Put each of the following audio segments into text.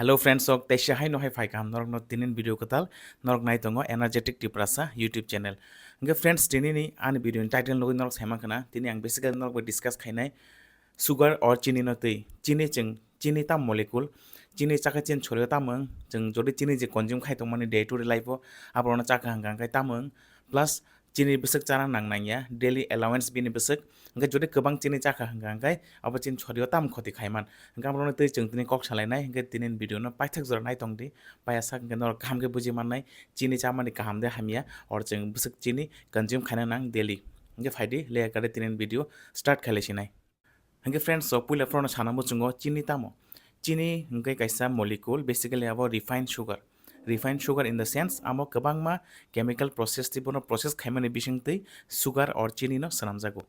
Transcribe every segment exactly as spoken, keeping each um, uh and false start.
Hello friends, sok teisa hai no hai phai kaham norok no tinin video kwtal norok nai tongo Energetic Tiprasa YouTube channel. Hingke friends, tini ni ani video ni title nugui norok saimang khana, tini ang basically norok bai discuss khainai sugar or chini no twi. Chini chwng, chini tam molecule, chini chakha chini sorio tamung, chwng jodi chini je consume khai tongmani day to day life o, aborok no chakha hingka hingkai tamung, plus chini bwswk chana nang nangya, daily allowance bini bwswk. Hingke jodi kwbang chini chakha hingka hingke abo chini sorio tam khoti khaiman. Hingke amorokno twi chwng tini kok salainai, hingke tini video no paithak jora naitong di, paiya sak hingke norok kaham khe buji mannai, chini chamani kaham de hamya, or chwng bwswk chini consume khaina nang daily. Hingke phaidi, le kare tini video start khailaisinai. Hingke friends, so puila phorono sana muchungo chini tamo? Chini hingke kaisa molecule, basically abo refined sugar. Refined sugar in the sense, amo kwbangma chemical process tei bono process khaimani bisingtwi sugar or chini no swnamjago.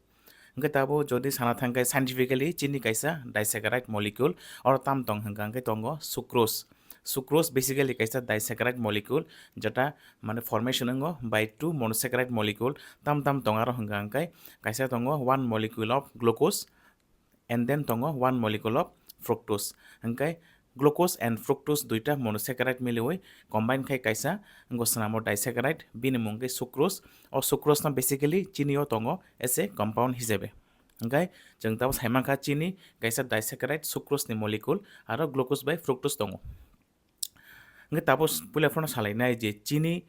Hingke tabo jodi sana thangkhe scientifically chini kaisa disaccharide molecule, oro tam tong hingka hingke tongo sucrose. Sucrose basically kaisa disaccharide molecule, jeta mane formation wngo by two monosaccharide molecule, tam tam tong aro hingka hingke kaisa tongo one molecule of glucose, and then tongo one molecule of fructose. Hingke glucose and fructose duita monosaccharide miliwi combine khai kaisa, wngkha swnamo disaccharide, bini mung khe sucrose. O sucrose no basically chini o tongo as a compound hisabe. Hingke chwng tabo saimankha chini kaisa disaccharide sucrose ni molecule aro glucose bai fructose tongo. Hingke tabo s-, puila phano salainai je chini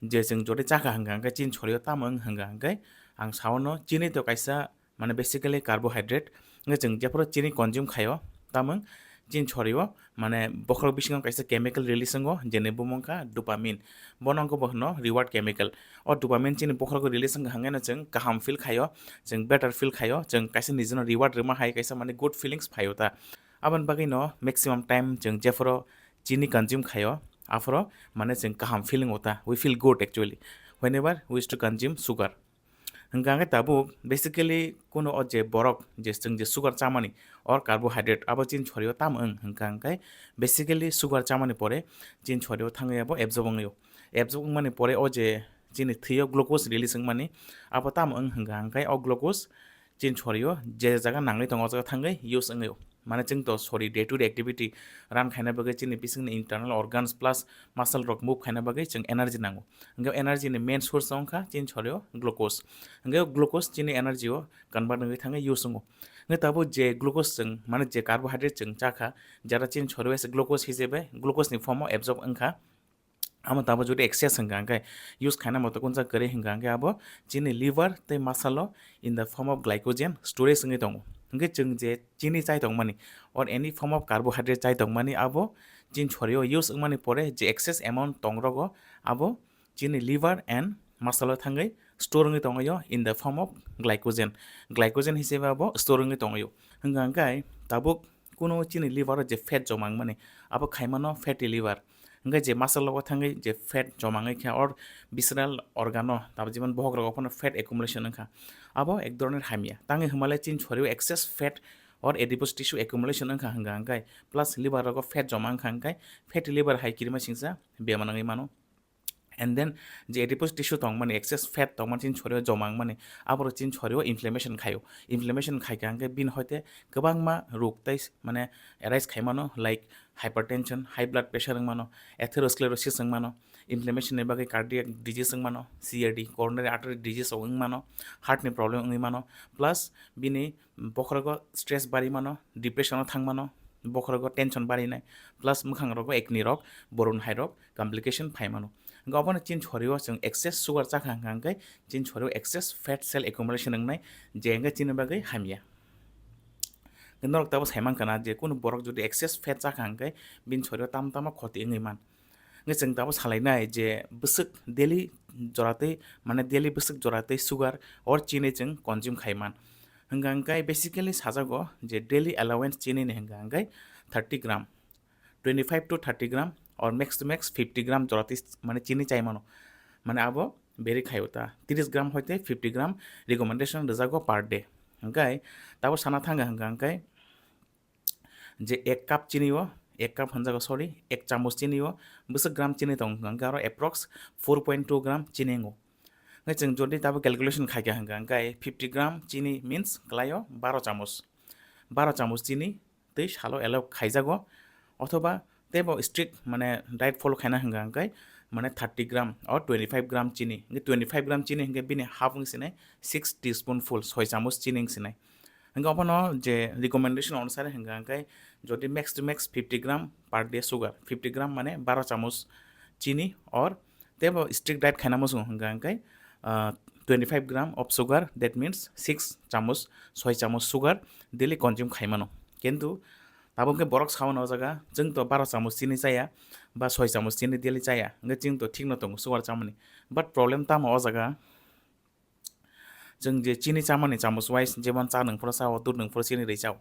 je chwng jodi chakha hingka hingke chini sorio tamo wng hingka hingke ang saono chini to kaisa mane basically carbohydrate, hingke chwng jephuru chini consume khaio tamung chini sorio mane bokhorok bisingo kaisa chemical release wngo jeni bumung kha dopamine, bono wngkha bo hwno reward chemical. O dopamine chini bokhorogo release wngkha hingke no chwng kaham feel khaio, chwng better feel khaio, chwng kaisa nijino reward rwma hai kaisa mane good feelings phaio ta. Aboni bagwi no maximum time chwng jephuru chini consume khaio, aphuru mane chwng kaham feeling o ta, we feel good actually whenever we used to consume sugar. Hingka hingke tabuk basically kuno o je borok je chwng je sugar chamani or carbohydrate abo chini sorio tam wng hingka hingke basically sugar chamani pore chini sorio thangwi abo absorb wngwi o. Absorb wngmani pore o je chini thwio glucose release wngmani abo tam wng hingka hingke o glucose chini sorio je jaga nangwi tongo o jaga thangwi use wngwi o. Mane chwng to sori day to day activity run khaina bagwi chini bisingni internal organs plus muscle rok move khaina bagwi chwng energy nango. Hingke energy ni main source wngkha chini sorio glucose. Hingke glucose chini energy o convert wngwi thangwi use wngo. Hingke tabuk je glucose chwng mane je carbohydrate chwng chakha, jara chini sorio se glucose hisabe glucose ni form o absorb wngkha. Amo tabo jodi excess hingka hingke use khaina moto kunsa kwrwi hingka hingke abo chini liver tei muscle o in the form of glycogen storage wngwi tongo. Hingke chwng je chini chai tongmani or any form of carbohydrate chai tongmani abo chini sorio use wngmani pore je excess amount tongrogo abo chini liver and muscle o thangwi store wngwi tongwi o in the form of glycogen. Glycogen hisabe abo store wngwi tongwi o. Hingka hingke tabuk kuno chini liver o je fat joma wngmani abo khaimano fatty liver. Hingke je muscle o thangwi je fat joma wngwi khe or visceral organ o tabo jemon bohok rogo phano fat accumulation wngkha. Abo ek dhoroner hamya. Tangwi hwnmale chini sorio excess fat or adipose tissue accumulation wngkha hingka hingke plus liver rogo fat joma wngkha hingke fatty liver hai kirima singsa bemar wngwi mano. And then je adipose tissue tongmani, excess fat tongmani chini sorio joma wngmani, aborok chini sorio inflammation khaio. Inflammation khaikha hingke bini hoite kwbangma rok tei mane arise khaimano, like hypertension, high blood pressure wngmano, atherosclerosis wngmano, inflammation ni bagwi cardiac disease wngmano, C A D, coronary artery disease rok wngmano, heart ni problem wngwi mano, plus bini bokhorogo stress bari mano, depression o thang mano, bokhorogo tension barinai, plus mwkhang rogo acne rok, boron hai rok complication phai mano. Hingke obono chini sorio chwng excess sugar chakha hingka hingke chini sorio excess fat cell accumulation wngnai, je hingke chini bagwi hamya. Norok tabo saimankha na je kunu borok jodi excess fat chakha hingke bini sorio tam tamo khoti wngwi man. Hingke chwng tabo salainai je bwswk daily joratwi, mane daily bwswk joratwi sugar or chini chwng consume khaiman. Hingka hingke basically sajago je daily allowance chini ni hingka hingke thirty gram, twenty five to thirty gram or max to max fifty gram joratwi mane chini chaimano. Mane abo beri khaio ta, tris gram hoite fifty gram recommendation rwjago per day. Hingke tabo sana thanga hingka hingke je ek cup chini o, ek cup hwnjago, sorry, ek chamuch chini o bwswk gram chini tong hwnka hwnkhe aro approx four point two gram chini wngo. Hwnkhe chwng jodi tabuk calculation khaikha hwnkha hwnkhe fifty gram chini means kwlaio baro chamuch. Baro chamuch chini twi salo allow khaijago, othoba Teibo strict mane diet follow khaina hwnka hwnkhe mane thirty gram or twenty five gram chini, hwnkhe twenty five gram chini hwnkhe bini half wng sinai six teaspoonful, soi chamoch chini wng sinai. Hwnkhe obono je recommendation onusare hwnka hwnkhe jodi max to max fifty gram per day sugar, fifty gram mane baro chamoch chini or teibo strict diet khaina muchungo hwnka hwnkhe, ah, twenty five gram of sugar, that means six chamoch, soi chamoch sugar daily consume khaimano. Kintu tabuk khe borok sao no o jaga, chwng to baro chamoch chini chaya ba soi chamoch chini daily chaya, hwnkhe chwng to thik no tongo sugar chamani. But problem tamo o jaga, chwng je chini chamani chamoch wise, jemon cha nwng phuru chao, dud nwng phuru chini rwi chao.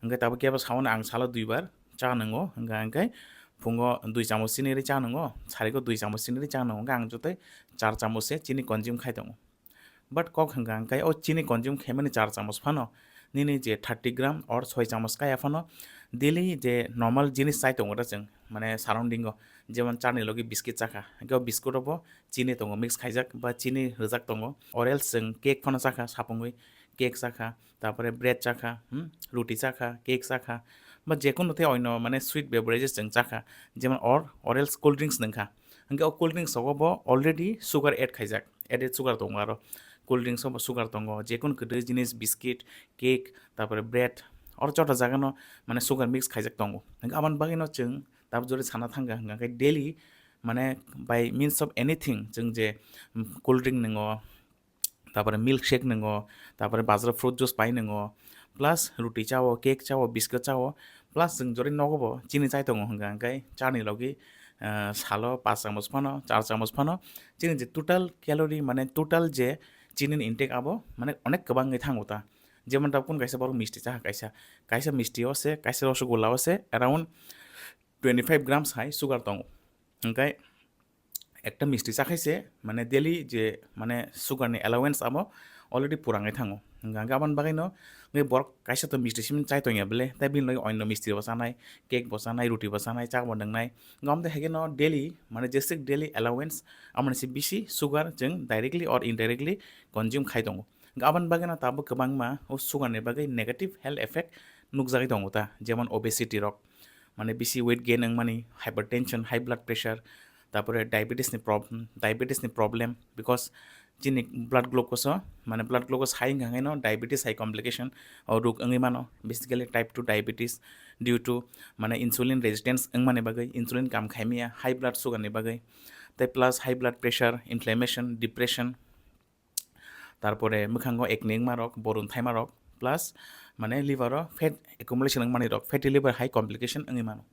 Hwnkhe tabuk kebo sao no ang salo duibar cha nwngo, hwnkhe, hwnkhe phungo dui chamoch chini rwi cha nwngo, sarigo dui chamoch chini rwi cha nwngo, hwnkhe ang jotoi char chamoch se chini consume khai tongo. But kok hwnka hwnkhe o chini consume khaimani char chamoch phano nini je thirty gram or soi chamoch kaya phano daily je normal jinis chai tongo da chwng, mane surrounding o, jemon chani logi biscuit chakha, hwnkhe o biscuit o bo chini tongo, mix khaijak ba chini rwjak tongo, or else chwng cake phano chakha, sapungwi cake chakha, tapore bread chakha, hmm, ruti chakha, cake chakha, ba jekunu tei oino mane sweet beverages chwng chakha, jemon or, or else cold drinks nwngkha, hwnkhe o cold drinks rogo bo already sugar add khaijak, added sugar tongo aro. Cold drinks o bo sugar tongo, jekunu kwtwi jinis, biscuit, cake, tapore bread, oro joto jaga no mane sugar mix khaijak tongo. Hwnkhe aboni bagwi no chwng tabuk jori sana thangkha hwnkha khe daily mane by means of anything, chwng je, mm, cold drink nwngo, tapore milk shake nwngo, tapore bazar fruit juice pai nwngo, plus ruti chao, cake chao, biscuit chao, plus chwng jori nogo bo chini chai tongo hwnkha hwnkhe chani logi, ah, salo pas chamoch phano, char chamoch phano chini je total calorie, mane total je chini ni intake abo mane onek kwbang wngwi thango ta. Jemon tabuk kaisa borok misti chakha, kaisa, kaisa misti o se, kaisa rosgulla o se around twenty five grams hai sugar tongo. Hwnkhe ekta misti chakhai se, mane daily je, mane sugar ni allowance abo already purangwi thango. Hwnkhe aboni bagwi no, hwnkhe borok kaisa to misti simi chai tongya bele, tei bini logi oino misti bo chanai, cake bo chanai, ruti bo chanai, cha bo nwngnai. Hwnkhe aboni hai khe no daily, mane jeswk daily allowance, amoni se bisi sugar chwng directly or indirectly consume khai tongo. Hwnkhe aboni bagwi no tabuk kwbangma o sugar ni bagwi negative health effect nukjagwi tongo ta, jemon obesity rok, mane bisi weight gain wngmani, hypertension, high blood pressure, tapore diabetes ni prob-, diabetes ni problem, because chini blood glucose o, mane blood glucose high wngkha khe no diabetes hai complication o rok wngwi mano, basically type two diabetes, due to mane insulin resistance wngmani bagwi, insulin kam khaimaya, high blood sugar ni bagwi, tei plus high blood pressure, inflammation, depression, tarpore mwkhango acne wngma rok, borun thaima rok, plus mane liver o fat accumulation wngmani rok, fatty liver hai complication wngwi mano.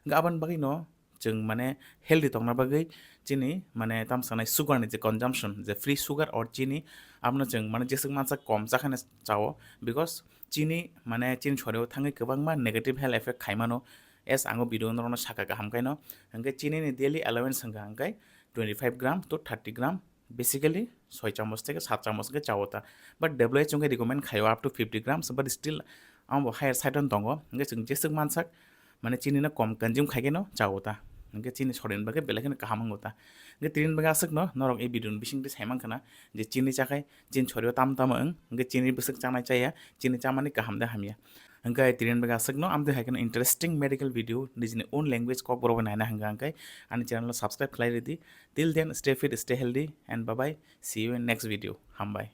Hwnkhe aboni bagwi no chwng mane healthy tongna bagwi chini mane tamsanai sugar ni je consumption, je free sugar or chini, abono chwng mane jeswk mansa kom chakhane chao, because chini mane chini sorio thangwi kwbangma negative health effect khaimano, as ango video norokno saka kaham khaino. Hwnkhe chini ni daily allowance hwnkha hwnkhe twenty five gram to thirty gram, basically soi chamoch theke sat chamoch hwnkhe chao ta. But W H O hwnkhe recommend khaio up to fifty grams, but still amo bo higher side on tongo. Hwnkhe chwng jeswk mansak, mane chini no kom consume khai khe no chao ta. Hwnkhe chini sorin bagwi belai kheno kaham wngo ta. Hwnkhe tini bagwi aswk no norok ei video ni bising twi sai mankha na je chini chakhai chini sorio tam tamo wng, hwnkhe chini bwswk chanai chaya, chini chamani kaham de hamya. Hwnkhe tini bagwi aswk no amtwi hai kheno interesting medical video nijini own language kokborok bai naina hwnkha hwnkhe ani channel o subscribe khlai ridi. Till then, stay fit, stay healthy, and bye bye. See you in next video. Hambai.